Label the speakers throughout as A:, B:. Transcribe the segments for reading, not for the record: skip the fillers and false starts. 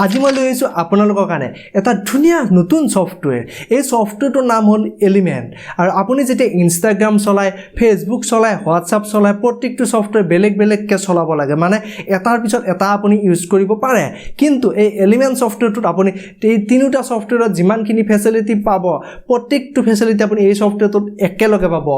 A: আজি মই লৈ আহিছোঁ আপোনালোকৰ কাৰণে এটা ধুনীয়া নতুন ছফ্টৱেৰ। এই ছফ্টৱেৰটোৰ নাম হ'ল এলিমেণ্ট। আৰু আপুনি যেতিয়া ইনষ্টাগ্ৰাম চলায়, ফেচবুক চলায়, হোৱাটছআপ চলায়, প্ৰত্যেকটো ছফ্টৱেৰ বেলেগ বেলেগকৈ চলাব লাগে, মানে এটাৰ পিছত এটা আপুনি ইউজ কৰিব পাৰে। কিন্তু এই এলিমেণ্ট ছফ্টৱেৰটোত আপুনি এই তিনিওটা ছফ্টৱেৰত যিমানখিনি ফেচিলিটি পাব, প্ৰত্যেকটো ফেচিলিটি আপুনি এই ছফ্টৱেৰটোত একেলগে পাব।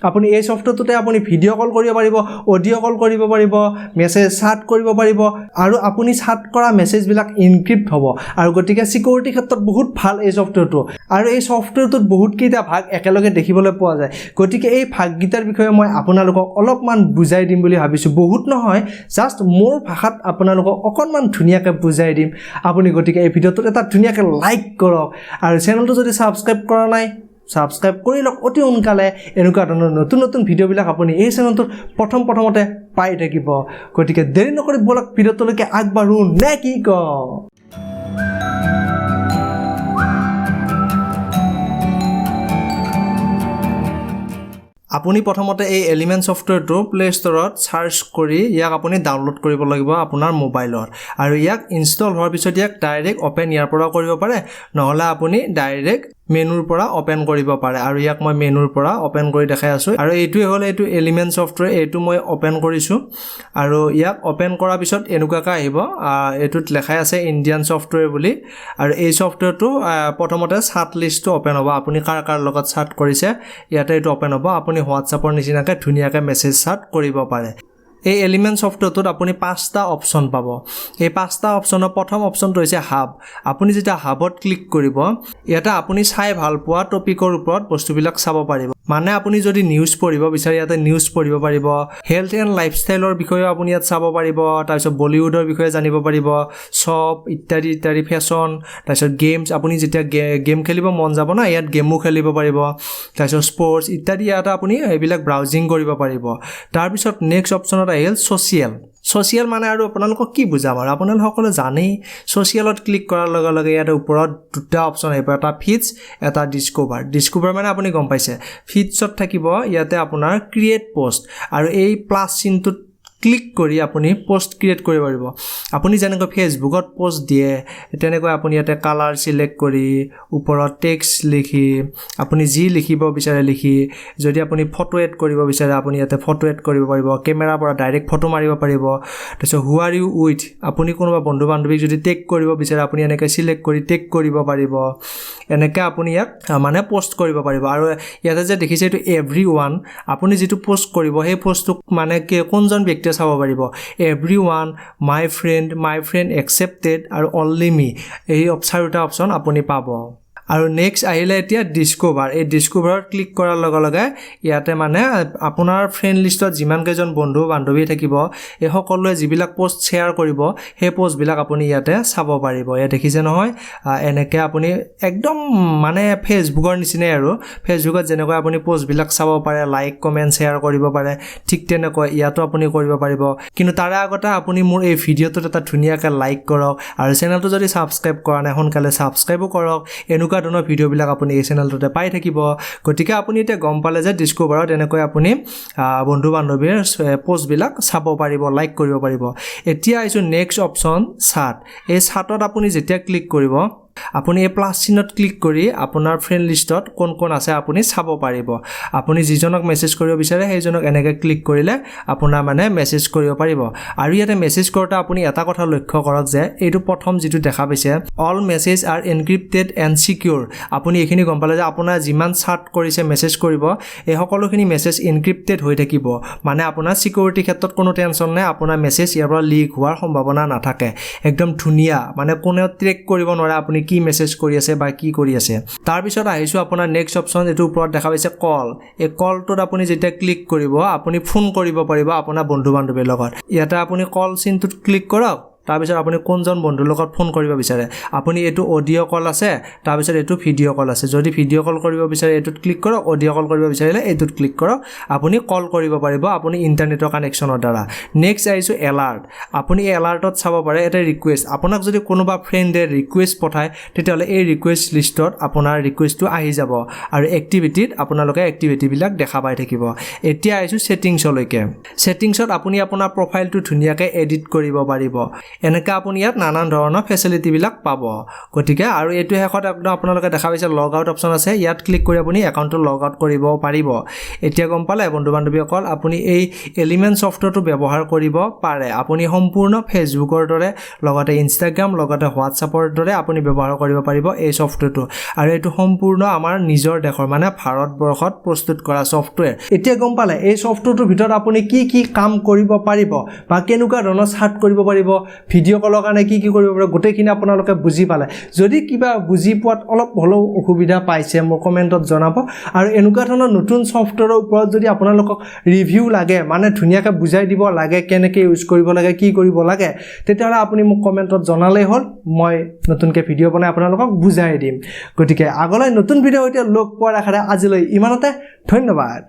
A: আপুনি এই ছফ্টৱেৰটোতে আপুনি ভিডিঅ' কল কৰিব পাৰিব, অডিঅ' কল কৰিব পাৰিব, মেছেজ চাট কৰিব পাৰিব, আৰু আপুনি চাট কৰা মেছেজবিলাক ইনক্ৰিপ্ট হ'ব। আৰু গতিকে ছিকিউৰিটিৰ ক্ষেত্ৰত বহুত ভাল এই ছফ্টৱেৰটো। আৰু এই ছফ্টৱেৰটোত বহুতকেইটা ভাগ একেলগে দেখিবলৈ পোৱা যায়। গতিকে এই ভাগকেইটাৰ বিষয়ে মই আপোনালোকক অলপমান বুজাই দিম বুলি ভাবিছোঁ। বহুত নহয়, জাষ্ট মোৰ ভাষাত আপোনালোকক অকণমান ধুনীয়াকৈ বুজাই দিম। আপুনি গতিকে এই ভিডিঅ'টোত এটা ধুনীয়াকৈ লাইক কৰক, আৰু চেনেলটো যদি ছাবস্ক্ৰাইব কৰা নাই, ছাবস্ক্ৰাইব কৰি লওক অতি সোনকালে। এনেকুৱা ধৰণৰ নতুন নতুন ভিডিঅ'বিলাক আপুনি এই চেনেলটোত প্ৰথমতে পাই থাকিব। গতিকে দেৰি নকৰি ব'লক ভিডিঅ'টোলৈকে আগবাঢ়ো নে কি কওঁ। আপুনি প্ৰথমতে এই এলিমেণ্ট ছফ্টৱেৰটো প্লে' ষ্ট'ৰত চাৰ্চ কৰি ইয়াক আপুনি ডাউনলোড কৰিব লাগিব আপোনাৰ মোবাইলত। আৰু ইয়াক ইনষ্টল হোৱাৰ পিছত ইয়াক ডাইৰেক্ট অ'পেন ইয়াৰ পৰাও কৰিব পাৰে, নহ'লে আপুনি ডাইৰেক্ট মেনুৰ পৰা অ'পেন কৰিব পাৰে। আৰু ইয়াক মই মেনুৰ পৰা অ'পেন কৰি দেখাই আছোঁ। আৰু এইটোৱে হ'ল এইটো এলিমেণ্ট ছফ্টৱেৰ, এইটো মই অ'পেন কৰিছোঁ। আৰু ইয়াক অ'পেন কৰাৰ পিছত এনেকুৱাকৈ আহিব, এইটোত লেখাই আছে ইণ্ডিয়ান ছফ্টৱেৰ বুলি। আৰু এই ছফ্টৱেৰটো প্ৰথমতে চাট লিষ্টটো অ'পেন হ'ব, আপুনি কাৰ কাৰ লগত চাট কৰিছে ইয়াতে এইটো অ'পেন হ'ব। আপুনি হোৱাটছআপৰ নিচিনাকৈ ধুনীয়াকৈ মেছেজ চাট কৰিব পাৰে। এই এলিমেণ্ট ছফ্টৱেৰটোত আপুনি পাঁচটা অপশ্যন পাব। এই পাঁচটা অপশ্যনৰ প্ৰথম অপশ্যনটো হৈছে হাব। আপুনি যেতিয়া হাবত ক্লিক কৰিব, ইয়াতে আপুনি চাই ভাল পোৱা টপিকৰ ওপৰত বস্তুবিলাক চাব পাৰিব। মানে আপুনি যদি নিউজ পঢ়িব বিচাৰে, ইয়াতে নিউজ পঢ়িব পাৰিব। হেল্থ এণ্ড লাইফষ্টাইলৰ বিষয়েও আপুনি ইয়াত চাব পাৰিব। তাৰপিছত বলিউডৰ বিষয়ে জানিব পাৰিব, শ্বপ ইত্যাদি ইত্যাদি, ফেশ্বন, তাৰপিছত গেমছ। আপুনি যেতিয়া গেম খেলিব মন যাব ন, ইয়াত গেমো খেলিব পাৰিব। তাৰপিছত স্পৰ্টছ ইত্যাদি, ইয়াতে আপুনি এইবিলাক ব্ৰাউজিং কৰিব পাৰিব। তাৰপিছত নেক্সট অপশ্যনত আহিল ছ'চিয়েল। ছ'চিয়েল মানে আৰু আপোনালোকক কি বুজাম আৰু, আপোনালোক সকলোৱে জানেই। ছ'চিয়েলত ক্লিক কৰাৰ লগে লগে ইয়াতে ওপৰত দুটা অপশ্যন আহিব, এটা ফিডছ, এটা ডিস্কভাৰ। ডিস্কভাৰ মানে আপুনি গম পাইছে। ফিডছত থাকিব ইয়াতে আপোনাৰ ক্ৰিয়েট পষ্ট, আৰু এই প্লাছ চিনটোত ক্লিক কৰি আপুনি পষ্ট ক্ৰিয়েট কৰিব পাৰিব। আপুনি যেনেকৈ ফেচবুকত পষ্ট দিয়ে, তেনেকৈ আপুনি ইয়াতে কালাৰ চিলেক্ট কৰি ওপৰত টেক্সট লিখি আপুনি যি লিখিব বিচাৰে লিখি, যদি আপুনি ফটো এড কৰিব বিচাৰে আপুনি ইয়াতে ফটো এড কৰিব পাৰিব, কেমেৰাৰ পৰা ডাইৰেক্ট ফটো মাৰিব পাৰিব। তাৰপিছত হু are U with, আপুনি কোনোবা বন্ধু বান্ধৱীক যদি টেগ কৰিব বিচাৰে আপুনি এনেকৈ চিলেক্ট কৰি টেগ কৰিব পাৰিব। এনেকৈ আপুনি ইয়াক মানে পষ্ট কৰিব পাৰিব। আৰু ইয়াতে যে দেখিছে এইটো এভৰি ওৱান, আপুনি যিটো পষ্ট কৰিব সেই পষ্টটোক মানে কি কোনজন ব্যক্তিয়ে চাব পাৰিব। Every one, my friend, my friend accepted আৰু অনলি মি, এই চাৰিটা অপশ্যন আপুনি পাব। আৰু নেক্সট আহিলে এতিয়া ডিস্কভাৰ। এই ডিস্কভাৰত ক্লিক কৰাৰ লগে লগে ইয়াতে মানে আপোনাৰ ফ্ৰেণ্ড লিষ্টত যিমানকেইজন বন্ধু বান্ধৱী থাকিব, এই সকলোৱে যিবিলাক পষ্ট শ্বেয়াৰ কৰিব সেই পষ্টবিলাক আপুনি ইয়াতে চাব পাৰিব। ইয়াত দেখিছে নহয়, এনেকৈ আপুনি একদম মানে ফেচবুকৰ নিচিনাই আৰু ফেচবুকত যেনেকৈ আপুনি পষ্টবিলাক চাব পাৰে, লাইক কমেণ্ট শ্বেয়াৰ কৰিব পাৰে, ঠিক তেনেকৈ ইয়াতো আপুনি কৰিব পাৰিব। কিন্তু তাৰে আগতে আপুনি মোৰ এই ভিডিঅ'টোত এটা ধুনীয়াকৈ লাইক কৰক, আৰু চেনেলটো যদি ছাবস্ক্ৰাইব কৰা নাই সোনকালে ছাবস্ক্ৰাইবো কৰক। এনেকুৱা ধৰণৰ ভিডিঅ'বিলাক আপুনি এই চেনেলটোতে পাই থাকিব। গতিকে আপুনি এতিয়া গম পালে যে ডিস্কভাৰত এনেকৈ আপুনি বন্ধু বান্ধৱীৰ পষ্টবিলাক চাব পাৰিব, লাইক কৰিব পাৰিব। এতিয়া আহিছোঁ নেক্সট অপশ্যন চাট। এই চাটত আপুনি যেতিয়া ক্লিক কৰিব, আপুনি এই প্লাছ চিহ্নত ক্লিক কৰি আপোনাৰ ফ্ৰেণ্ড লিষ্টত কোন কোন আছে আপুনি চাব পাৰিব। আপুনি যিজনক মেছেজ কৰিব বিচাৰে সেইজনক এনেকৈ ক্লিক কৰিলে আপোনাৰ মানে মেছেজ কৰিব পাৰিব। আৰু ইয়াতে মেছেজ কৰোঁতে আপুনি এটা কথা লক্ষ্য কৰক যে এইটো প্ৰথম যিটো দেখা পাইছে, all message are encrypted and secure. আপুনি এইখিনি গম পালে যে আপোনাৰ যিমান চাট কৰিছে, মেছেজ কৰিব, এই সকলোখিনি মেছেজ এনক্ৰিপ্টেড হৈ থাকিব। মানে আপোনাৰ ছিকিউৰিটিৰ ক্ষেত্ৰত কোনো টেনশ্যন নাই, আপোনাৰ মেছেজ ইয়াৰ পৰা লিক হোৱাৰ সম্ভাৱনা নাথাকে। একদম ধুনীয়া, মানে কোনেও ট্ৰেক কৰিব নোৱাৰে আপুনি কি মেছেজ কৰি আছে বা কি কৰি আছে। তাৰপিছত আহিছোঁ আপোনাৰ নেক্সট অপশ্যন, এইটোৰ ওপৰত দেখা পাইছে কল। এই কলটোত আপুনি যেতিয়া ক্লিক কৰিব, আপুনি ফোন কৰিব পাৰিব আপোনাৰ বন্ধু বান্ধৱীৰ লগত। ইয়াতে আপুনি কল চিনটোত ক্লিক কৰক, তাৰপিছত আপুনি কোনজন বন্ধুৰ লগত ফোন কৰিব বিচাৰে, আপুনি এইটো অডিঅ' কল আছে, তাৰপিছত এইটো ভিডিঅ' কল আছে। যদি ভিডিঅ' কল কৰিব বিচাৰে এইটোত ক্লিক কৰক, অডিঅ' কল কৰিব বিচাৰিলে এইটোত ক্লিক কৰক, আপুনি কল কৰিব পাৰিব আপুনি ইণ্টাৰনেটৰ কানেকশ্যনৰ দ্বাৰা। নেক্সট আহিছোঁ এলাৰ্ট। আপুনি এই এলাৰ্টত চাব পাৰে এটা ৰিকুৱেষ্ট। আপোনাক যদি কোনোবা ফ্ৰেণ্ডে ৰিকুৱেষ্ট পঠায়, তেতিয়াহ'লে এই ৰিকুৱেষ্ট লিষ্টত আপোনাৰ ৰিকুৱেষ্টটো আহি যাব আৰু এক্টিভিটিত আপোনালোকে এক্টিভিটিবিলাক দেখা পাই থাকিব। এতিয়া আহিছোঁ ছেটিংছলৈকে। ছেটিংছত আপুনি আপোনাৰ প্ৰফাইলটো ধুনীয়াকৈ এডিট কৰিব পাৰিব। এনেকৈ আপুনি ইয়াত নানান ধৰণৰ ফেচিলিটিবিলাক পাব। গতিকে আৰু এইটো শেষত একদম আপোনালোকে দেখা পাইছে লগ আউট অপশ্যন আছে। ইয়াত ক্লিক কৰি আপুনি একাউণ্টটো লগ আউট কৰিব পাৰিব। এতিয়া গম পালে বন্ধু বান্ধৱীসকল, আপুনি এই এলিমেণ্ট ছফ্টৱেৰটো ব্যৱহাৰ কৰিব পাৰে। আপুনি সম্পূৰ্ণ ফেচবুকৰ দৰে, লগতে ইনষ্টাগ্ৰাম, লগতে হোৱাটছআপৰ দৰে আপুনি ব্যৱহাৰ কৰিব পাৰিব এই ছফ্টৱেৰটো। আৰু এইটো সম্পূৰ্ণ আমাৰ নিজৰ দেশৰ, মানে ভাৰতবৰ্ষত প্ৰস্তুত কৰা ছফ্টৱেৰ। এতিয়া গম পালে এই ছফ্টৱেৰটোৰ ভিতৰত আপুনি কি কি কাম কৰিব পাৰিব বা কেনেকুৱা ধৰণৰ চাৰ্ট কৰিব পাৰিব, ভিডিঅ' কলৰ কাৰণে কি কি কৰিব পাৰিব, গোটেইখিনি আপোনালোকে বুজি পালে। যদি কিবা বুজি পোৱাত অলপ হ'লেও অসুবিধা পাইছে, মোক কমেণ্টত জনাব। আৰু এনেকুৱা ধৰণৰ নতুন ছফ্টৱেৰৰ ওপৰত যদি আপোনালোকক ৰিভিউ লাগে, মানে ধুনীয়াকৈ বুজাই দিব লাগে কেনেকৈ ইউজ কৰিব লাগে, কি কৰিব লাগে, তেতিয়াহ'লে আপুনি মোক কমেণ্টত জনালেই হ'ল। মই নতুনকৈ ভিডিঅ' বনাই আপোনালোকক বুজাই দিম। গতিকে আগলৈ নতুন ভিডিঅ' সৈতে লগ পোৱাৰ আশাৰে আজিলৈ ইমানতে, ধন্যবাদ।